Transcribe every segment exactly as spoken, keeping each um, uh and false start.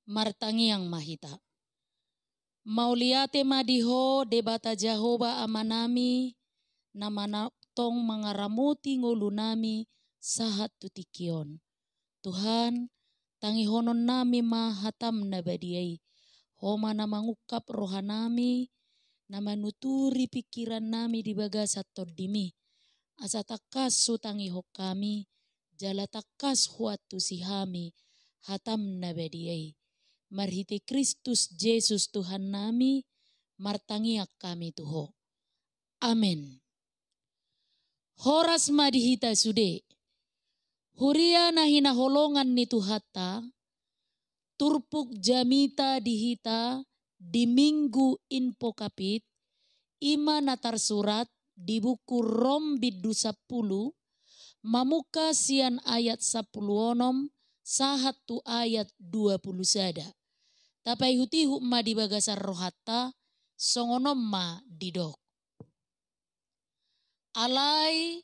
Martangiang ma hita. Mauliate ma di Ho Debata Jahowa Amanami, na manongtong mangaramoti ngolunami sahat tu tingki on. Tuhan, tangihononnami ma hataM na badia i. Ho ma na mangungkap rohanami, na manuturi pingkirannami di bagasan TondiMi. Asa tangkas hutangihon hami, jala tangkas huantusi hami hataM na badia i. Marhite Kristus Jesus Tuhannami, martangiang hami tu Ho. Amen. Horas ma di hita sude. Huria na hinaholongan ni Tuhanta, turpuk jamita di hita di Minggu Invocavit, i ma na tarsurat di buku Rom bindu sampulu, mamungka sian ayat sampulu onom sahat tu ayat dua pulu sada. Tapaihutihut ma di bagasan rohanta, songon on ma didok. Alai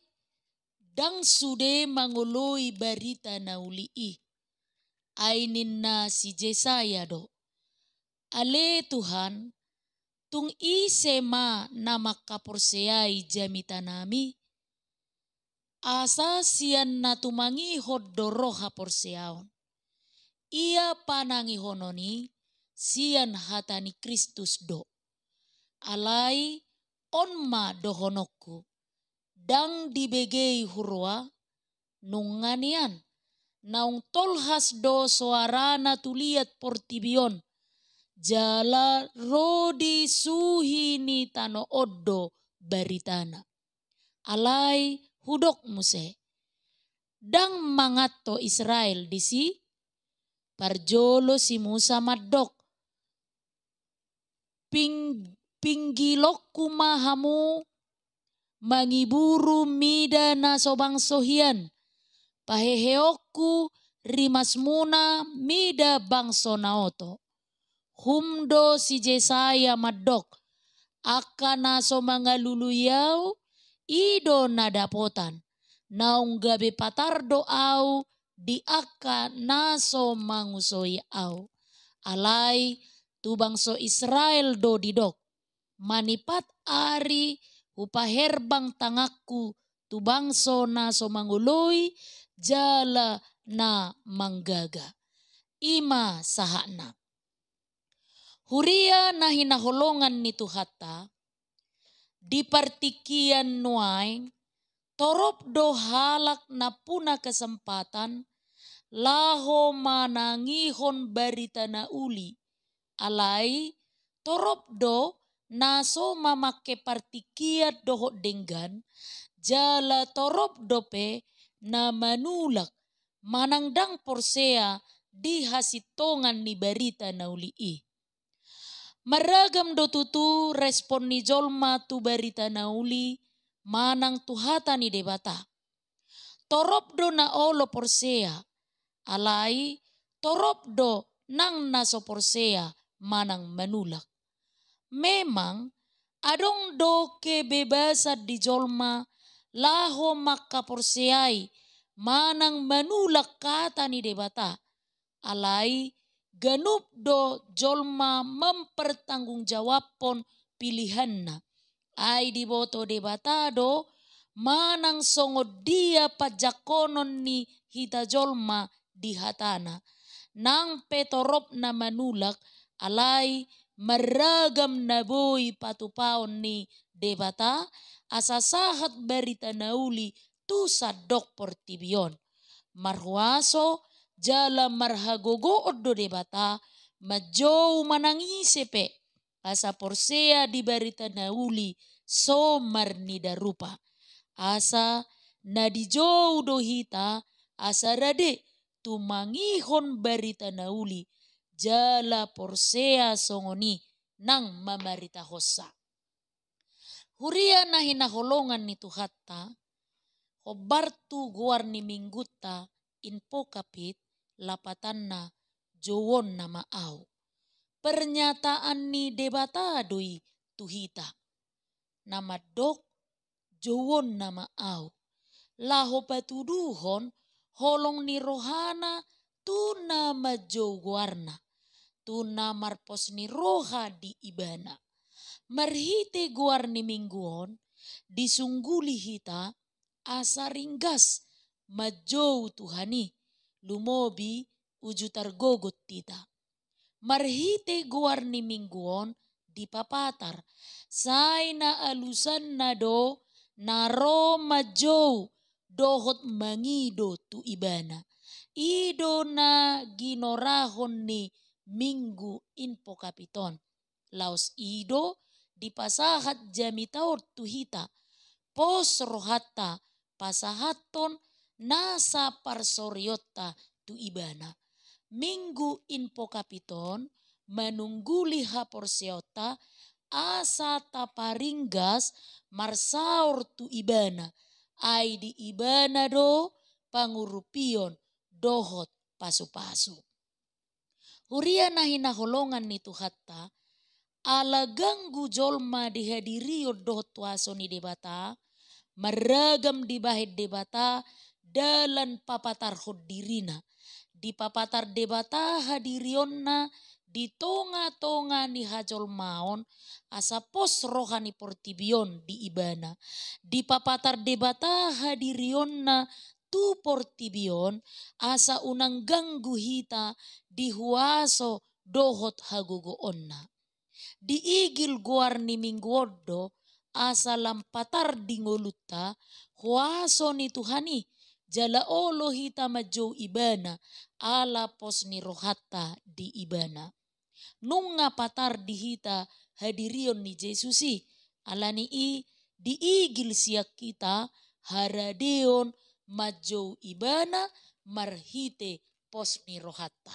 ndang sude mangoloi barita na uli i. Ai ninna si Jesaya do: Ale Tuhan, tung ise ma na mangkaporseai jamitanami? Asa sian na tumangihon do ro haporseaon. Ia panangihonon i sian hata ni Kristus do. Alai on ma dohononku: Ndang dibegei huroa, nunga nian, naung tolhas do soarana tu liat portibi on, jala ro di suhi ni tano on do baritana. Alai hudok muse: Ndang manganto Israel disi? Parjolo si Musa mandok: Ping-, pinggilonku ma hamu mangiburu mida na so bangso hian, paheheonku rimasmuna mida bangso na oto. Hum do si Jesaya mandok: Angka na so mangalului ahu, i do na dapotan, naung gabe patar do ahu di angka na so mangusoi ahu. Alai tu bangso Israel do didok: Manipat ari hupaherbang tanganku tu bangso na so mangoloi jala na manggaga. I ma sahatna. Huria na hinaholongan ni Tuhanta, di partingkian nuaeng, torop do halak na puna kesempatan laho manangihon barita na uli. Alai torop do na so mamangke partingkian dohot denggan, jala torop dope na manulak manang ndang porsea di hasintongan ni barita na uli i. Marragam do tutu respon ni jolma tu barita na uli manang tu hata ni Debata. Torop do na olo porsea, alai torop do nang na so porsea manang manulak. Memang adong do kebebasan di jolma laho mangkaporseai manang manulak hata ni Debata. Alai ganup do jolma mempertanggungjawabhon pilihanna. Ai diboto Debata do manang songon dia panjangkonon ni hita jolma di hatana. Nang pe torop na manulak, alai marragam na boi patupaon ni Debata, asa sahat barita na uli tu sandok portibi on. Marhuaso jala marhagogoon do Debata manjou manang ise pe, asa porsea di barita na uli so marnida rupa. Asa na dijou do hita, asa rade tumangihon barita na uli, jala porsea songon i nang mamaritahonsa. Huria na hinaholongan ni Tuhanta, hombar tu goar ni minggunta Invocavit, lapatanna jouonna ma ahu. Pernyataan ni Debata do i tu hita. Na mandok jouonna ma ahu. Laho patuduhon holong ni rohana tu na manjou goarna. tu na marpos ni roha di Ibana. Marhite goar ni Minggu on, disungguli hita asa ringgas manjou Tuhan i, lumobi uju targogot hita. Marhite goar ni Minggu on dipapatar, sai na alusanna do na ro manjou dohot mangido tu Ibana. I do na ginorahon ni Minggu Invocavit on. Laos i do dipasahat jamita on tu hita, pos rohanta pasahathon nasa parsorionta tu Ibana. Minggu Invocavit on manungguli haporseaonta asa taparinggas marsaor tu Ibana, ai di Ibana do pangurupion dohot pasupasu. Huria na hinaholongan ni Tuhanta, ala ganggu jolma di hadirion dohot huaso ni Debata, marragam dibahen Debata dalan papatarhon dirina. Dipapatar Debata hadirionna di tongatonga ni hajolmaon, asa pos roha ni portibi on di Ibana. Dipapatar Debata hadirionna tu portibi on, asa unang ganggu hita di huaso dohot hagogoonna. Diigil goar ni Minggu on do, asa lam patar di ngolunta huaso ni Tuhan i, jala olo hita manjou Ibana, ala pos ni rohanta di Ibana. Nunga patar di hita hadirion ni Jesus i, ala ni i diigil sian hita haradeon manjou Ibana marhite pos ni rohanta.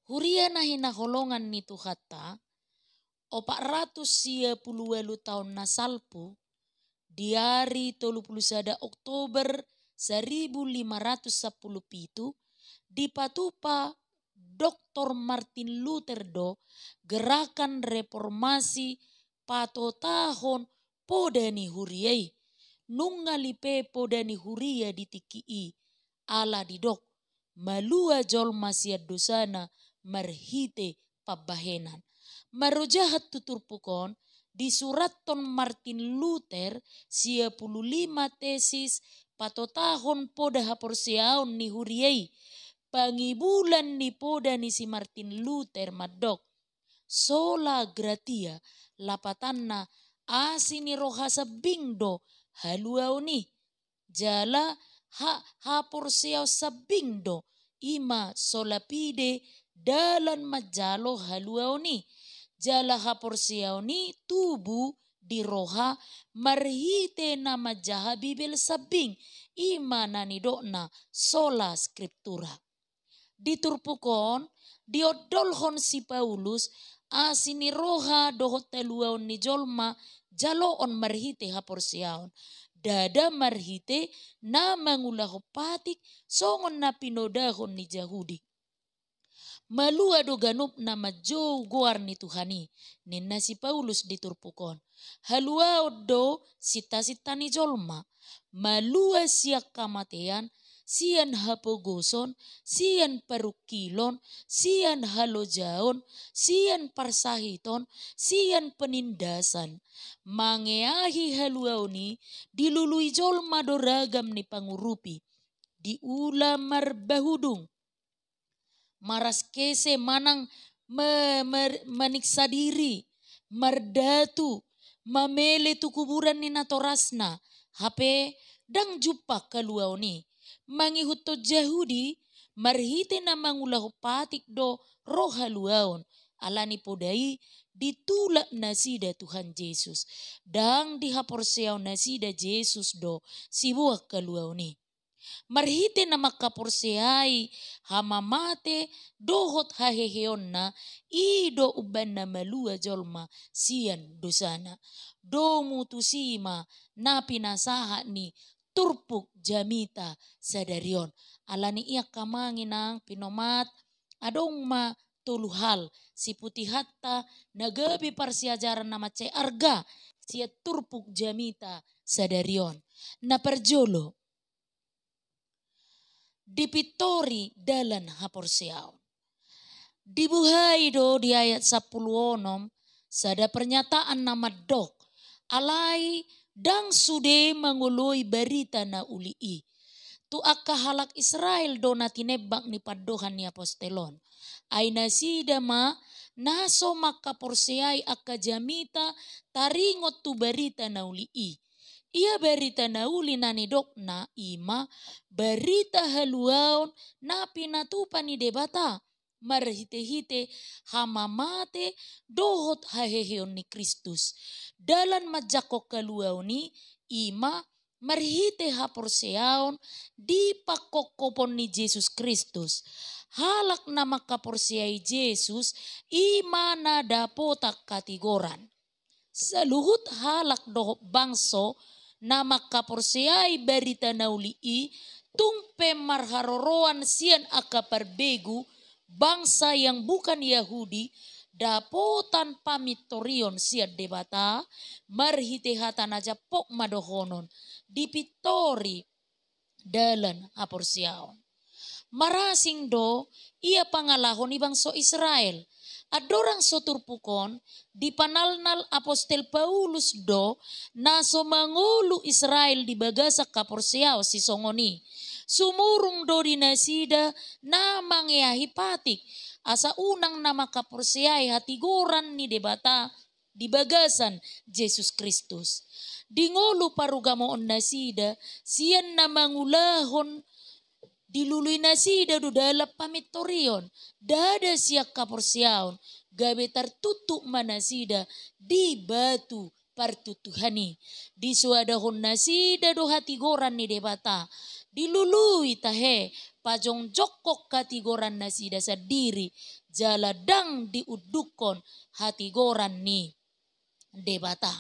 Huria na hinaholongan ni Tuhanta, opat ratus sia pulu ualu taon na salpu, di ari tolu pulu sada Oktober saribu lima ratus sampulu pitu, dipatupa Doktor Martin Luther do gerakan reformasi patotahon poda ni huria i. Nunga lipe poda ni huria di tingki i, ala didok, malua jolma sian dosana marhite pambahenan. Marojahan tu turpuk on, disurathon Martin Luther sia pulu lima tesis patotahon poda haporseaon ni huria i. Pangibulan ni poda ni si Martin Luther mandok, sola gratia, lapatanna asi ni roha sambing do haluaon i. Jala ha-, haporseaon sambing do, i ma sola fide, dalan manjalo haluaon i. Jala haporseaon i tubu di roha marhite na manjaha Bibel sambing, i ma na nidokna sola scriptura. Di turpuk on, diondolhon si Paulus asi ni roha dohot haluaon ni jolma jaloon marhite haporseaon, ndada marhite na mangulahon patik songon na pinodahon ni Jahudi. Malua do ganup na manjou goar ni Tuhan i, ninna si Paulus di turpuk on. Haluaon do sintasinta ni jolma. Malua sian hamatean, sian hapogoson, sian parungkilon, sian halojaon, sian parsahiton, sian penindasan. Mangeahi haluaon i, dilului jolma do ragam ni pangurupi. Diula marbahudung, maraskese manang me-, mer-, maniksa diri, mardatu, mamele tu kuburan ni natorasna, hape ndang jumpang haluaon i. Mangihuthon Jahudi, marhite na mangulahon patik do ro haluaon, ala ni poda i ditulak nasida Tuhan Jesus. Ndang dihaporseaon nasida Jesus do siboan haluaon i. Marhite na mangkaporseai hamamate dohot haheheonna, i do umbahen na malua jolma sian dosana. Domu tusi ma na pinasahat ni turpuk jamita sadari on. Ala ni i angka amang inang pinomat, adong ma tolu hal siputihonta na gabe parsiajaran na mansai arga sian turpuk jamita sadari on. Na parjolo, dipintori dalan haporseaon. Dibuhai do di ayat sampulu onom sada pernyataan na mandok, alai ndang sude mangoloi barita na uli i. Tu angka halak Israel do na tinembak ni pandohan ni apostel on. Ai nasida ma na so mangkaporseai angka jamita taringot tu barita na uli i. Ia barita na uli na nidokna i ma barita haluaon na pinatupa ni Debata marhitehite hamamate dohot haheheon ni Kristus. Dalan manjangkon haluaon i, i ma marhite haporseaon di pangkophopon ni Jesus Kristus. Halak na mangkaporseai Jesus i ma na dapotan hatigoran. Saluhut halak dohot bangso na mangkaporseai barita na uli i tung pe marharoroan sian angka parbegu, bangsa yang bukan Yahudi, dapotan pamintorion sian Debata marhite hata na jampok ma dohonon, dipintori dalan haporseaon. Marasing do ia pangalaho ni bangso Israel. Andorang so turpuk on, dipanalnal apostel Paulus do na so mangolu Israel di bagasan haporseaon sisongon i. Sumurung do di nasida na mangeahi patik, asa unang na mangkaporseai hatigoran ni Debata di bagasan Jesus Kristus. Di ngolu parugamoon nasida sian na mangulahon, dilului nasida do dalan pamintorion, ndada sian haporseaon, gabe tartuktuk ma nasida di batu partuktuhan i. Disoadahon nasida do hatigoran ni Debata, dilului tahe pajongjongkon hatigoran nasida sandiri, jala ndang diundukkon hatigoran ni Debata.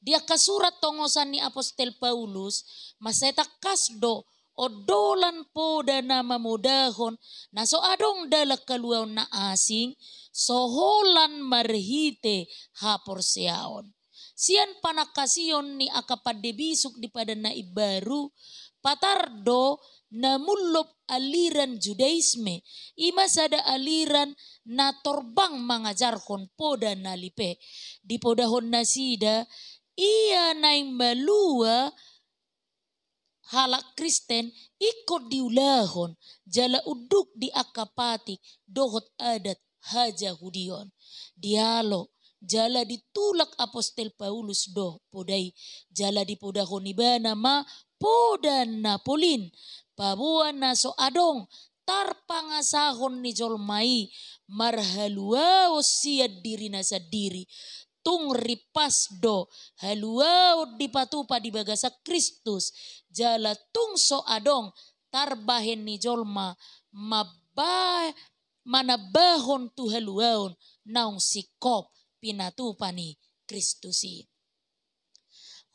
Di angka surat tongosan ni apostel Paulus, mansai tangkas do ondolan poda na mamodahon na so adong dalan haluaon na asing, so holan marhite haporseaon. Sian panangkasion ni angka pande bisuk di Padan na Imbaru, patar do na mullop aliran Judaisme, i ma sada aliran na torbang mangajarhon poda na lipe. Dipodahon nasida, ia naeng malua halak Kristen ingkon diulahon, jala unduk di angka patik dohot adat hajahudion. Dialo, jala ditulak apostel Paulus do poda i, jala dipodahon ibana ma poda na polin, paboa na so adong tarpangasahon ni jolma i marhaluaon sian dirina sandiri. Tung ripas do haluaon dipatupa di bagasan Kristus, jala tung so adong tarbahen ni jolma mamba-, manambahon tu haluaon naung singkop pinatupa ni Kristus i.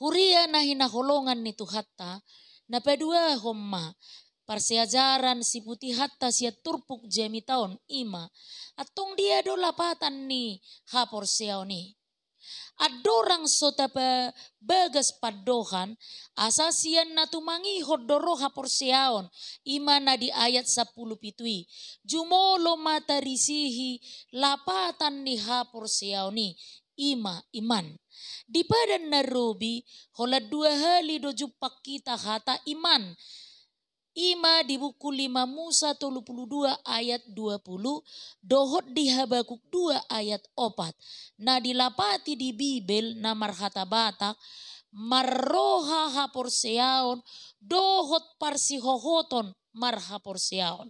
Huria na hinaholongan ni Tuhanta, na paduahon ma parsiajaran siputihonta sian turpuk jamita on, i ma antong dia do lapatan ni haporseaon i. Andorang so tapabagas pandohan, asa sian na tumangihon do ro haporseaon, i ma na di ayat sampulu pitu i. Jumolo ma tarisihi lapatan ni haporseaon i, i ma iman. Di Padan na Robi, holan dua hali do jumpang hita hata iman. I ma di buku lima Musa tolu pulu dua ayat dua pulu, dohot di Habakuk dua ayat opat. Na dilapati di Bibel na marhata Batak, marroha haporseaon, dohot parsihohoton marhaporseaon.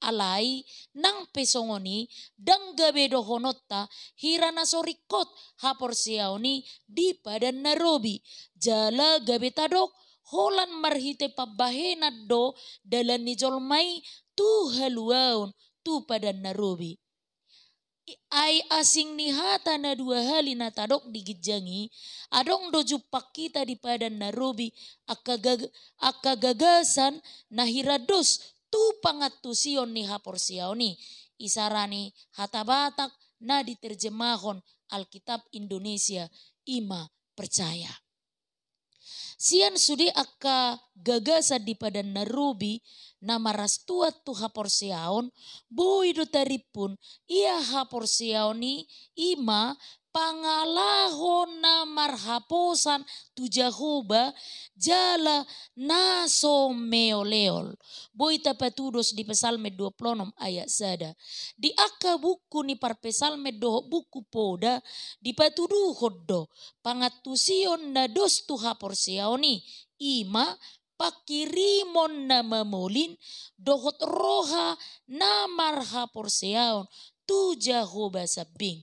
Alai, nang pe songon i, ndang gabe dohononta, hira na so ringkot haporseaon i di Padan na Robi. Jala gabe tadok, holan marhite pambahenan do dalan ni jolma i tu haluaon tu Padan na Robi. I-, ai asing ni hata na dua hali na tadok di ginjang i, adong do jumpang hita di Padan na Robi, angka gag-, angka gagasan na hira dos tu pangantusion ni haporseaon i, isarani hata Batak na diterjemahon Alkitab Indonesia, i ma percaya. Sian sude angka gagasan di Padan na Robi na marastuat tu haporseaon, boi do tarimpun ia haporseaon i ima pangalaho na marhaposan tu Jahowa jala na so meoleol. Boi tapatudos di Psalmen dua pulu onom ayat sada. Di angka buku ni Parpsalmen dohot buku Poda dipatuduhon do pangantusion na dos tu haporseaon i, ima pangkirimon na mamolin dohot roha na marhaporseaon tu Jahowa sambing.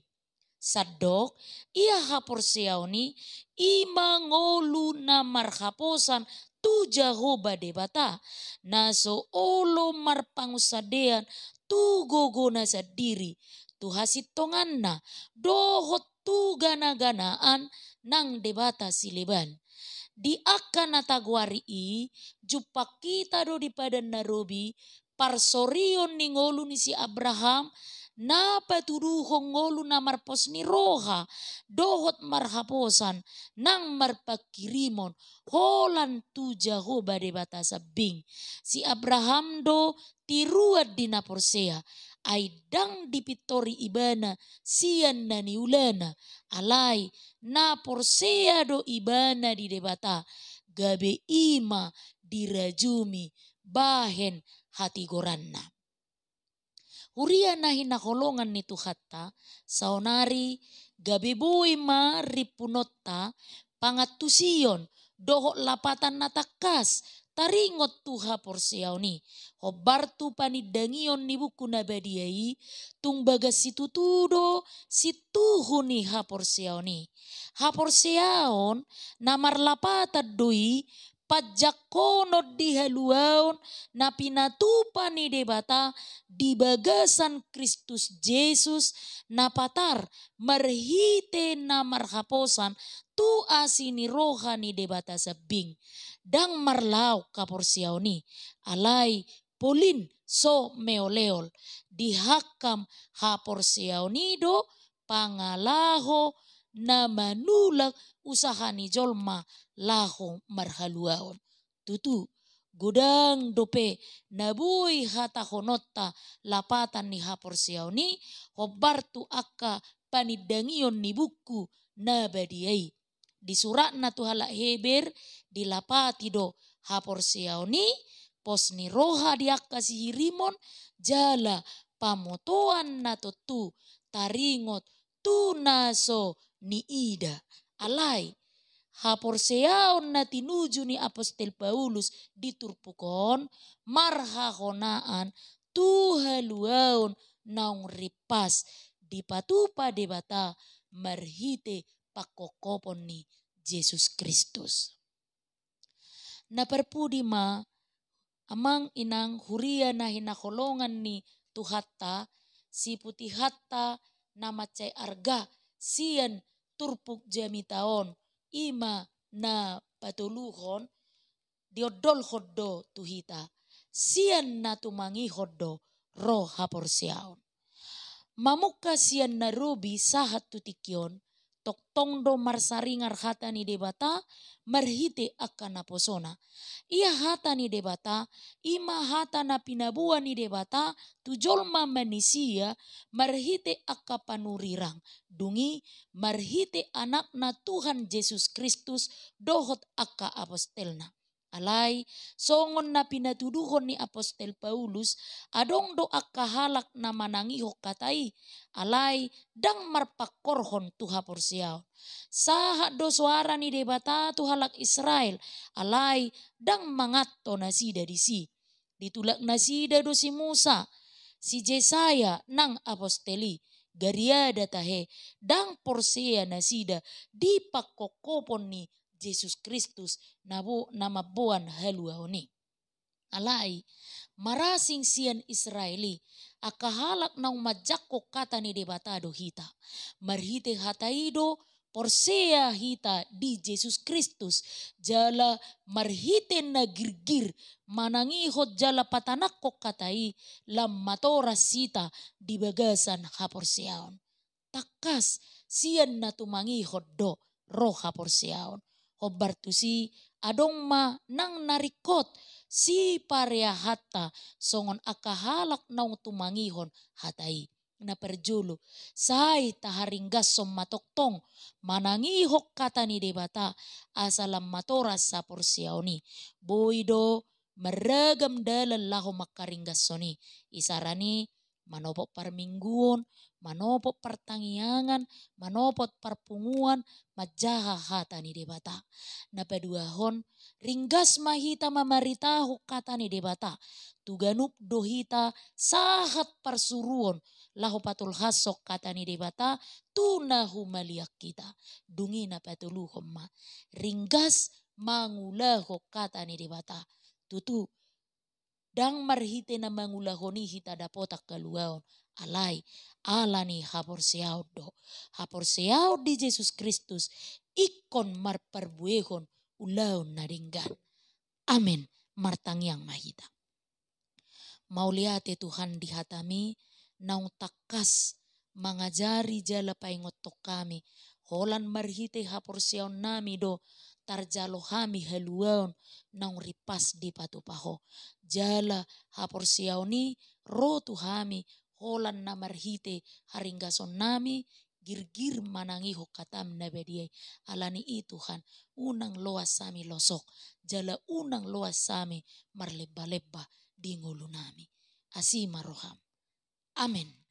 Sandok, ia haporseaon i ima ngolu na marhaposan tu Jahowa Debata, na so olo marpangunsandean tu gogona sandiri, tu hasintonganna, dohot tu ganaganaan nang debata sileban. Di angka na tagoari i, jumpang hita do di Padan na Robi parsorion ni ngolu ni si Abraham, na patuduhon ngolu na marpos ni roha dohot marhaposan nang marpangkirimon holan tu Jahowa Debata sambing. Si Abraham do tiruan di na porsea, ai ndang dipintori ibana sian na niulana, alai na porsea do ibana di Debata, gabe ima dirajumi bahen hatigoranna. Huria na hinaholongan ni Tuhanta, saonari gabe boi ma rimpunonta pangantusion dohot lapatan na tangkas taringot tu haporseaon i, hombar tu panindangion ni buku na badia i, tung bagas situtu do sintuhu ni haporseaon i. Haporseaon na marlapatan do i panjangkonon di haluaon na pinatupa ni Debata di bagasan Kristus Jesus na patar marhite na marhaposan tu asi ni roha ni Debata sambing. Ndang marlaok haporseaon i, alai polin so meoleol, dihangkam haporseaon i do pangalaho na manulak usaha ni jolma laho marhaluaon. Tutu, godang dope na boi hatahononta lapatan ni haporseaon i, hombar tu angka panindangion ni buku na badia i. Di suratna tu halak Heber, dilapati do haporseaon i, pos ni roha di angka sihirimon, jala pamotoan na tontu taringot tu na so niida. Alai, haporseaon na tinuju ni apostel Paulus di turpuk on marhahonaan tu haluaon naung rimpas dipatupa Debata marhite pangkophopon ni Jesus Kristus. Na parpudi ma, amang inang huria na hinaholongan ni Tuhanta, siputihanta na mansai arga sian turpuk jamita on, ima na patoluhon, diondolhon do tu hita, sian na tumangihon do ro haporseaon. Mamungka sian na robi sahat tu tingki on, tongtong do marsaringar hata ni Debata marhite angka naposona. Ia hata ni Debata, ima hata na pinaboa ni Debata tu jolma manisia marhite angka panurirang, dung i marhite Anakna Tuhan Jesus Kristus dohot angka apostelna. Alai, songon na pinatuduhon ni apostel Paulus, adong do angka halak na manangihon hata i, alai ndang marpangkorhon tu haporseaon. Sahat do soara ni Debata tu halak Israel, alai ndang manganto nasida disi. Ditulak nasida do si Musa, si Jesaya nang apostel i, gariada tahe ndang porsea nasida di pangkophopon ni Jesus Kristus na bo-, na mamboan haluaon i. Alai, marasing sian Israel i, angka halak naung manjangkon hata ni Debata do hita. Marhite hata i do porsea hita di Jesus Kristus, jala marhite na girgir manangihon jala patanakkon hata i, lam matoras hita di bagasan haporseaon. Tangkas, sian na tumangihon do ro haporseaon. Hombar tusi, adong ma nang na ringkot sipareahanta songon angka halak naung tumangihon hata i. Na parjolo, sai taharinggashon ma tongtong manangihon hata ni Debata, asa lam matoras haporseaon i. Boi do marragam dalan laho mangharinggashon i. Isarana i, manopot parmingguon, manopot partangiangan, manopot parpunguan, manjaha hata ni Debata. Na paduahon, ringgas ma hita mamaritahon hata ni Debata. Tu ganup do hita sahat parsuruon laho patolhashon hata ni Debata tu na humaliang hita. Dung i na patoluhon ma, ringgas mangulahon hata ni Debata. Tutu, ndang marhite na mangulahon i hita dapotan haluaon, alai ala ni haporseaon do. Haporseaon di Jesus Kristus ingkon marparbuehon ulaon na denggan. Amen. Martangiang ma hita. Mauliate Tuhan di hataMi, naung tangkas mangajari jala paingothon hami, holan marhite haporseaonnami do tarjalo hami haluaon naung rimpas dipatupa Ho. Jala haporseaon i ro tu hami, holan na marhite haringgasonnami, girgir manangihon hataM na badia i. Ala ni i Tuhan, unang loas hami losok, jala unang loas hami marlembalemba di ngolunami. Asi ma rohaM. Amen.